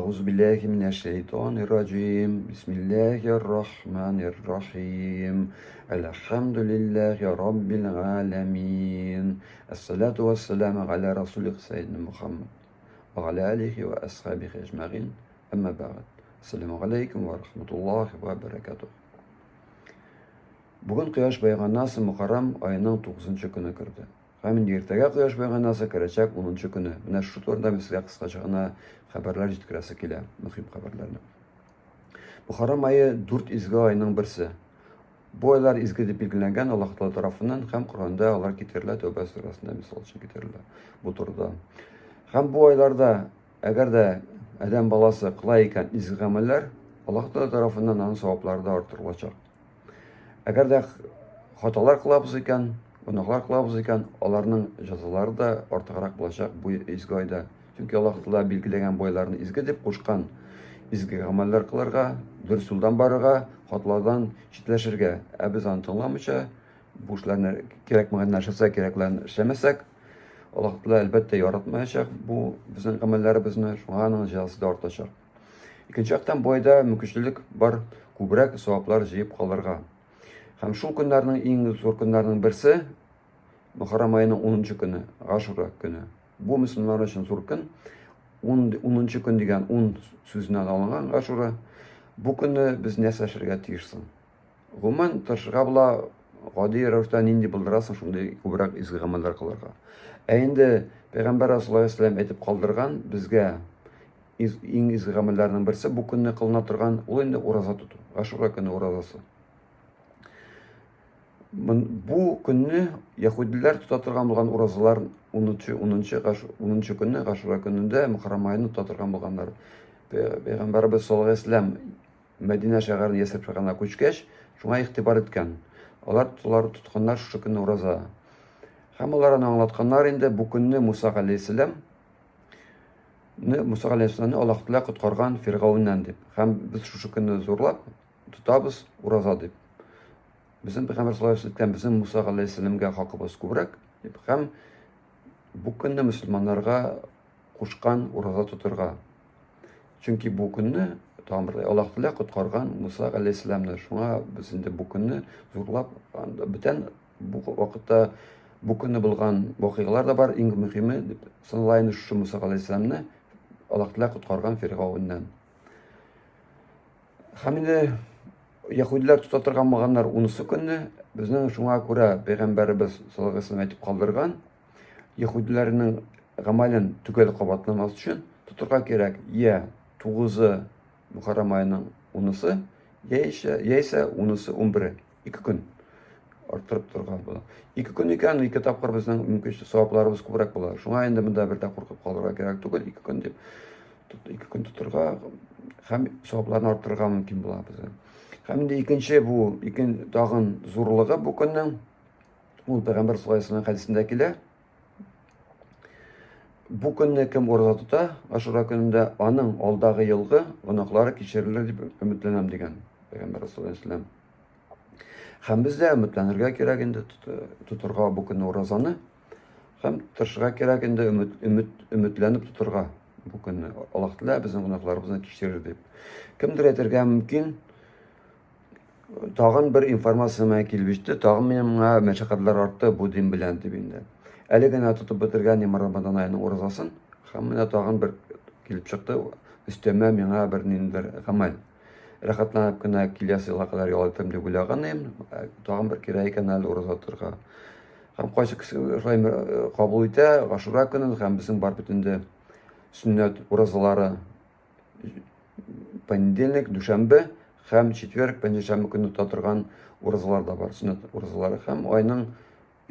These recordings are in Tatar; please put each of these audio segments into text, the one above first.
Әгъузу билләһи минәш шәйтанир раҗим. Бисмиллаһир рахманир рахим. Әлхәмдүлилләһи раббил галәмин. Әссалату вассаламу галя расулих сәйдина Мухаммад ва галя алихи ва асхабихи әҗмәгин. Әмма бәгъд. Ассаламу алейкум ва рахматуллахи ва баракатух. Бүген кояш баеганнан соң Мөхәррәм аеның 9 көне керде. Һәм инде иртәгә кояш баеганнан соң керәчәк 10 көне. Менә шушы турында мин сезгә кыскача гына хәбәрләр җиткерәсе килә, мөһим хәбәрләрне. Мөхәррәм ае дүрт изге айның берсе. Бу айлар изге дип билгеләнгән Аллаһ Тәгалә тарафыннан һәм Коръәндә алар китерелә, Тәүбә сүрәсендә мисал өчен китерелә бу турыда. Һәм бу айларда әгәр дә адәм баласы кыла икән изге гамәлләр, Аллаһ Тәгалә тарафыннан аның саваплары да арттырылачак. Әгәр дә хаталар кылабыз икән, гөнаһлар кылабыз икән, аларның җәзалары да артыграк булачак бу изге айда. Чөнки Аллаһ Тәгалә билгеләгән бу айларны изге дип кушкан изге гамәлләр кылырга, дөрес юлдан барырга, хаталардан читләшергә. Ә без аны тыңламыйча, бу эшләрне кирәкмәгән нәрсә кирәкләрен эшләмәсәк, Аллаһ Тәгалә әлбәттә яратмаячак бу безнең гамәлләребезне, шуңа аның җәзасы да артачак. Икенче яктан, бу айда мөмкинчелек бар күбрәк саваплар җыеп калырга. Һәм шул көннәрнең иң зур көннәрнең берсе Мөхәррәм аеның 10 көне, Гашура көне. Бу мөселманнар өчен зур көн. 10 10 көн дигән 10 сүзеннән алынган Гашура. Бу көнне без нәрсә эшләргә тиеш соң? Гомумән, тырышырга була, гади рәвештә нинди булдырасың, шундый күбрәк изге гамәлләр кылырга. Ә инде Пәйгамбәр саллаллаһу алейһи әйтеп калдырган безгә иң изге гамәлләрнең берсе бу көнне кылына торган, ул инде ураза тоту. Гашура көне уразасы. Бу көнне яһүдиләр тота торган булган уразалар 10 10 10 көнне Гашура көнендә Мөхәррәм аенда тота торган булганнар. Пәйгамбәрбез саллаллаһу алейһи вәсәлләм Мәдинә шәһәренә Ясриб шәһәренә күчкәч, шуңа игътибар иткән. Алар тоталар тотканнар шушы көнне ураза. Һәм алар аны аңлатканнар инде бу көнне Муса галәйһиссәлам Муса галәйһиссәламны Аллаһ Тәгалә коткарган Фиргауннан дип. Һәм без шушы көнне зурлап тотабыз ураза дип. Безнең пәйгамбәр саллаллаһу алейһи вәсәлләм безнең Муса галәйһиссәламгә хакыбыз күбрәк дип һәм бу көнне мөселманнарга кушкан ураза тотырга. Чөнки бу көнне тагын бер Аллаһ Тәгалә коткарган Муса галәйһиссәламны. Шуңа без инде бу көнне зурлап, бүтән бу вакытта бу көнне булган вакыйгалар да бар, иң мөһиме дип санала инде шушы Муса галәйһиссәламны Аллаһ Тәгалә коткарган Фиргауннан. Һәм инде яһүдләр тота торган булганнар унысы көнне, безнең шуңа күрә пәйгамбәребез саллаллаһу алейһи вәсәлләм әйтеп калдырган, Яһүдләрнең гамәлен төгәл кабатламас өчен тотырга кирәк я тугызы Мөхәррәм аеның унысы, яисә, яисә унысы унбере. Ике көн арттырып торырга була. Ике көн икән, ике тапкыр безнең мөмкин савапларыбыз күбрәк була. Шуңа инде монда бер дә куркып калырга кирәк түгел, ике көн дип ике көн тотырга һәм савапларны арттырырга мөмкин була безгә. Һәм инде икенче бу, икен тагын зурлыгы бу көннең Ул пәйгамбәр саллаллаһу алейһи хәдисендә килә. Бу көнне кем ураза тота, Ашура көнендә аның алдагы елгы гөнаһлары кичерелер дип өметләнәм дигән пәйгамбәр саллаллаһу алейһи вәсәлләм. Һәм без дә өметләнергә кирәк инде тотырга бу көнне уразаны. Һәм тырышырга кирәк инде өмет, өмет, өметләнеп тотырга бу көнне. Аллаһ Тәгалә безнең гөнаһларыбызны кичерер дип. Кемдер әйтергә мөмкин, Тагын бер информация миңа килеп җитте, тагын минем моңа мәшәкатьләр артты бу дин белән дип инде. Әле генә тотып бетергән инде Рамадан аеның уразасын, һәм менә тагын бер килеп чыкты, өстәмә миңа бер ниндидер гамәл. Рәхәтләнеп кенә киләсе елга кадәр ял итәм дип уйлаган идем, тагын бер кирәк икән әле ураза тотырга. Һәм кайсы кеше шулай кабул итә, Гашура көнен һәм безнең бар бит инде сөннәт уразалары понедельник, дүшәмбе һәм четверг, пәнҗешәмбе көнне тота торган уразалар да бар, сөннәт уразалары. Һәм айның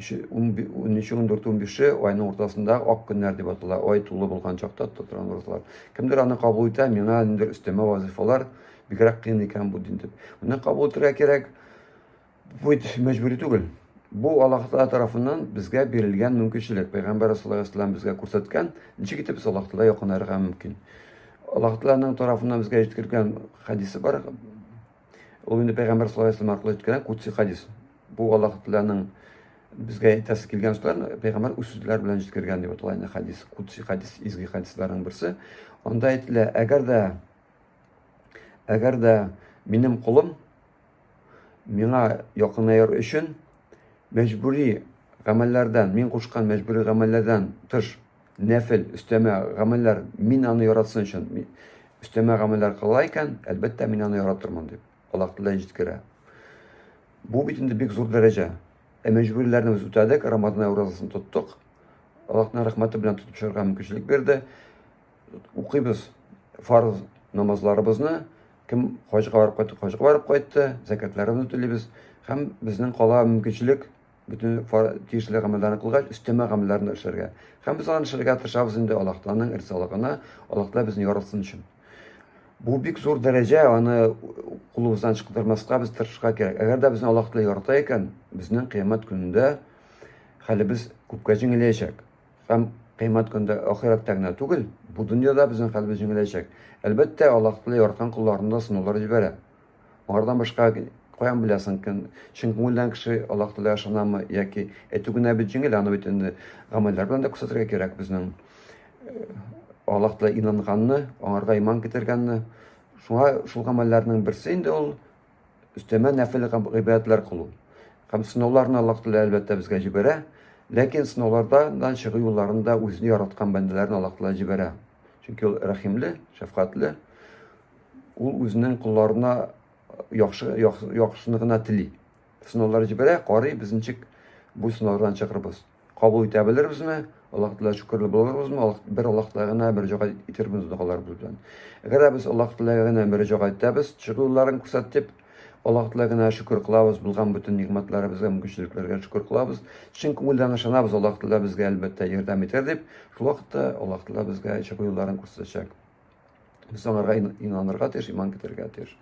13, 14, 15-е айның уртасында ак көннәр дип атала, ай тулы булган чакта тота торган уразалар. Кемдер аны кабул итә, миңа ниндидер өстәмә вазифалар, бигрәк кыен икән бу дин дип. Моны кабул итәргә кирәк. Бу бит мәҗбүри түгел. Бу Аллаһ Тәгалә тарафыннан безгә бирелгән мөмкинчелек. Пәйгамбәр саллаллаһу алейһи вәсәлләм безгә күрсәткән, ничек итеп без Аллаһ Тәгаләгә якынайырга мөмкин. Аллаһ Тәгаләнең тарафыннан безгә җиткерелгән хәдисе бар. Ул инде Пәйгамбәр саллаллаһу алейһи вәсәлләм аркылы җиткергән кудси хәдис. Бу Аллаһ Тәгаләнең Безгә әйтәсе килгән сүзләрне пәйгамбәр үз сүзләре белән җиткергән дип атала инде хәдис, кудси хәдис, изге хәдисләрнең берсе. Анда әйтелә, әгәр дә әгәр дә минем колым миңа якынаер өчен мәҗбүри гамәлләрдән, мин кушкан мәҗбүри гамәлләрдән тыш нәфел, өстәмә гамәлләр, мин аны яратсын өчен өстәмә гамәлләр кыла икән, әлбәттә, мин аны яратырмын дип. Аллаһ Тәгалә җиткерә. Бу бит инде бик зур дәрәҗә. Ә мәҗбүриләрне без үтәдек, Рамазан ае уразасын тоттык. Аллаһның рәхмәте белән тотып чыгарга мөмкинчелек бирде. Укыйбыз фарыз намазларыбызны. Кем хаҗга барып кайтты, хаҗга барып кайтты, зәкятләребезне түлибез. Һәм безнең кала мөмкинчелек бөтен тиешле гамәлләрне кылгач, өстәмә гамәлләрне эшләргә. Һәм без аны эшләргә тырышабыз инде Аллаһ Тәгаләнең ризалыгына, Аллаһ Тәгалә безне яратсын өчен. Бу бик зур дәрәҗә, аны кулыбыздан чыктырмаска без тырышырга кирәк. Әгәр дә безне Аллаһ Тәгалә ярата икән, безнең кыямәт көнендә хәлебез күпкә җиңеләячәк. Һәм кыямәт көнендә ахирәттә генә түгел, бу дөньяда безнең хәлебез җиңеләячәк. Әлбәттә, Аллаһ Тәгалә яраткан колларына сынаулар җибәрә. Аңардан башка каян беләсең, кем чын күңелдән кеше Аллаһ Тәгаләгә ышанамы яки әйтү генә бит җиңел, аны бит инде гамәлләр белән дә күрсәтергә кирәк безнең. Э, Аллаһ Тәгалә инанганны, аңарга иман китергәнне. Шуңа шул гамәлләрнең берсе инде ул өстәмә нәфил гыйбадәтләр кылу. Һәм сынауларны Аллаһ Тәгалә әлбәттә безгә җибәрә, ләкин сынаулардан чыгу юлларын да үзенә яраткан бәндәләрен Аллаһ Тәгалә җибәрә. Чөнки ул рәхимле, шәфкатьле. Ул үзенең колларына яхшы, яхшыны гына тели. Сынаулар җибәрә, карый, без ничек бу сынаулардан чыгырбыз. Кабул итә белербезме? Аллаһ Тәгалә шөкерле булырбызмы? Аллаһ бер Аллаһ Тәгалә генә мөрәҗәгать итербез догаларыбыз белән. Әгәр дә без Аллаһ Тәгаләгә генә мөрәҗәгать итәбез, чыгу юлларын күрсәт дип, Аллаһ Тәгаләгә генә шөкер кылабыз, булган бөтен нигъмәтләребезгә, мөмкинчелекләргә шөкер кылабыз. Чын күңелдән ышанабыз, Аллаһ Тәгалә безгә әлбәттә ярдәм итәр дип, шул вакытта Аллаһ Тәгалә безгә чыгу юлларын күрсәтәчәк. Без аңарга инанырга тиеш, иман китерергә тиеш.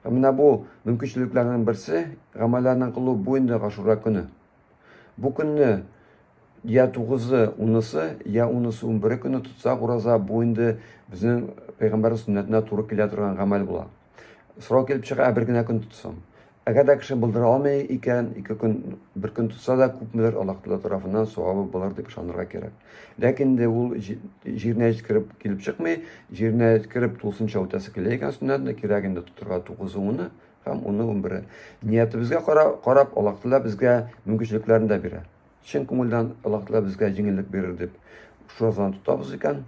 Һәм менә бу мөмкинчелекләрнең берсе, гамәлләрнең кылу бу инде Гашура көне. Бу көнне я тугызы, унысы, я унысы, унбере көне тотсак ураза, бу инде безнең пәйгамбәр сөннәтенә туры килә торган гамәл була. Сорау килеп чыга, ә бер генә көн тотсам. Әгәр дә кеше булдыра алмый икән, ике көн, бер көн тотса да, күпмедер Аллаһ Тәгалә тарафыннан савабы булыр дип ышанырга кирәк. Ләкин инде ул җиренә җиткереп килеп чыкмый, җиренә җиткереп тулысынча үтәсе килә икән сөннәтне, кирәк инде тотырга тугызы, уны һәм уны, унбере. Ниятебезгә карап, Аллаһ Тәгалә безгә мөмкинчелекләрен дә бирә. Чын күңелдән Аллаһ Тәгалә безгә җиңеллек бирер дип шул уразаны тотабыз икән,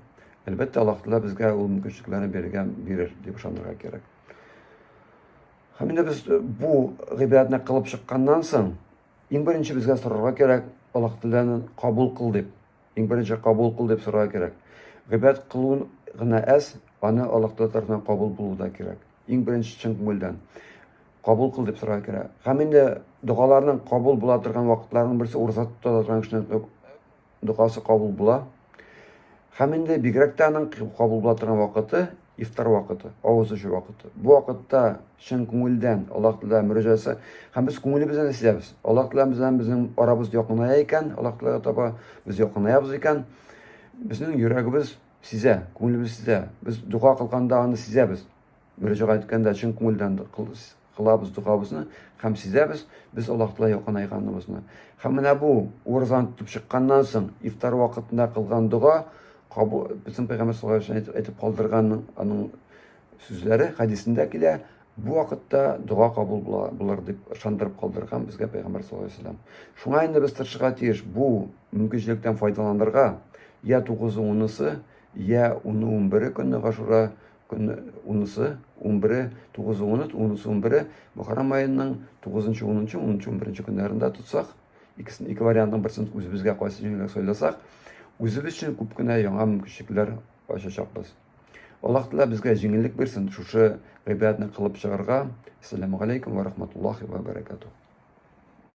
әлбәттә, Аллаһ Тәгалә безгә ул мөмкинчелекләрне бирергә бирер дип ышанырга кирәк. Һәм инде без э, бу гыйбадәтне кылып чыкканнан соң, иң беренче безгә сорарга кирәк, Аллаһ Тәгаләдән кабул кыл дип. Иң беренче кабул кыл дип сорарга кирәк. Гыйбадәт кылу гына әз, аны Аллаһ Тәгалә тарафыннан кабул булу да кирәк. Иң беренче чын күңелдән кабул кыл дип сорарга кирәк. Һәм инде догаларның кабул була торган вакытларының берсе ураза тота торган кешенең догасы кабул була. Һәм инде бигрәк тә аның кабул була торган вакыты ифтар вакыты, авыз ачу вакыты. Бу вакытта чын күңелдән Аллаһ Тәгалә мөрәҗәгате һәм без күңелебездән дә сизәбез. Аллаһ Тәгалә белән безнең арабыз якыная икән, Аллаһ Тәгаләгә таба без якынаябыз икән, безнең йөрәгебез сизә, күңелебез сизә. Без дога кылганда аны сизәбез. Мөрәҗәгать иткәндә чын күңелдән кылабыз догабызны һәм сизәбез без Аллаһ Тәгалә якынайганыбызны. Һәм менә бу уразаны тотып чыкканнан соң ифтар вакытында кылган дога кабул безнең пәйгамбәр саллаллаһу алейһи вәсәлләм әйтеп калдырган аның сүзләре хәдисендә килә. Бу вакытта дога кабул була, булыр дип ышандырып калдырган безгә пәйгамбәр саллаллаһу алейһи вәсәлләм. Шуңа инде без тырышырга тиеш бу мөмкинчелектән файдаланырга. Я тугызы, унысы, я уны, унбере көнне Гашура Көнне унысы, унбере, тугызы, уны, унысы, унбере, Мөхәррәм аеның тугызынчы, унынчы, унынчы, унберенче көннәрендә тотсак, икесен, ике вариантның берсен үзебезгә кайсы җиңелрәк сайласак, үзебез өчен күп кенә яңа мөмкинчелекләр ачачакбыз. Аллаһ Тәгалә безгә җиңеллек бирсен шушы гыйбадәтне кылып чыгарга. Ассаламу алейкум ва рахматуллахи ва баракатух.